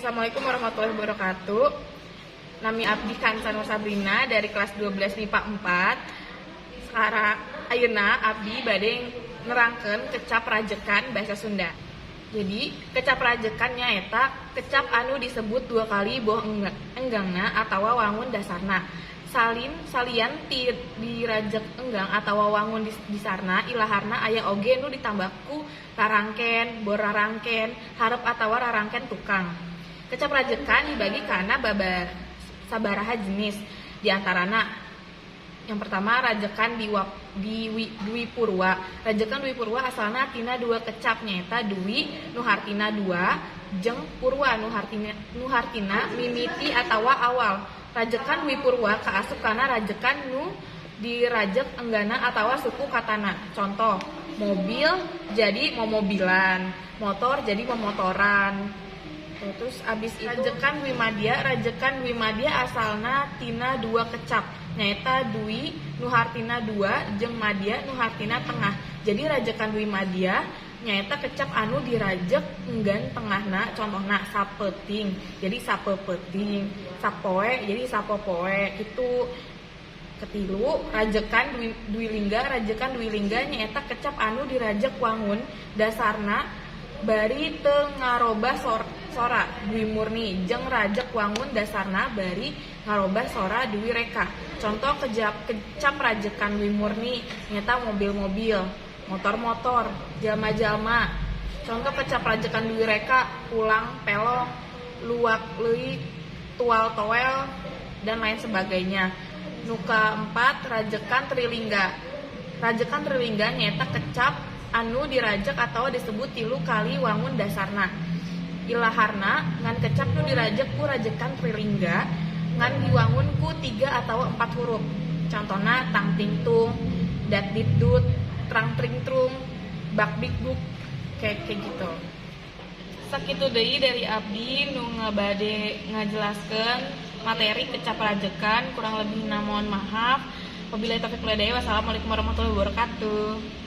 Assalamualaikum warahmatullahi wabarakatuh. Nami abdi Kansa Nur Sabrina dari kelas 12 MIPA 4. Sekarang ayeuna abdi bade nerangkeun kecap rajekan bahasa Sunda. Jadi, kecap rajekan nyaeta kecap anu disebut dua kali boh enggangna atawa wangun dasarna. Salian ti dirajek enggang atawa wangun disarna, ilaharna aya oge nu ditambah ku rarangken, bor rarangken, hareup atawa rarangken tukang. Kecap rajekan dibagi kana baba sabaraha jenis. Di antarana yang pertama, rajekan dwi purwa. Rajekan dwi purwa asalna tina dua kecap, nyaeta dwi nu hartina dua jeung purwa nu hartina mimiti atawa awal. Rajekan dwi purwa kaasup kana rajekan nu dirajek enggangna atawa suku katana. Contoh, mobil jadi momobilan, motor jadi momotoran. Tuh, terus abis itu rajekan dwi madya. Rajekan dwi madya asalna tina dua kecap, nyaeta dwi nu hartina dua jeung madya nu hartina tengah. Jadi, rajekan dwi madya nyaeta kecap anu dirajek enggan tengahna. Contohna, sapeuting jadi sapeupeting, sapoe jadi sapopoe gitu. Ketilu, rajekan dwi lingga. Rajekan dwi lingga nyaeta kecap anu dirajek wangun dasarna bari teu ngarobah sora dwi murni jeung rajek wangun dasarna bari ngarobah sora dwi reka. Contoh kecap rajekan dwi murni nyaeta mobil-mobil, motor-motor, jalma-jalma. Contoh kecap rajekan dwi reka, pulang pelong, luak leuit, tual toel, dan lain sebagainya. Nu kaempat, rajekan trilingga. Rajekan trilingga nyaeta kecap anu dirajek atau disebut tilu kali wangun dasarna. Ilaharna ngan kecap nu dirajek ku rajekan trilingga ngan diwangun ku tiga atau empat huruf. Contohna, tang ting tung, dat dit dut, trang tring trung, bak bik buk, kayak kayak gitu. Sakitu deui dari abdi nu ngabade ngajelaskeun materi kecap rajekan, kurang lebihna mohon maaf. Wabillahi taufiq wal hidayah. Wassalamualaikum warahmatullahi wabarakatuh.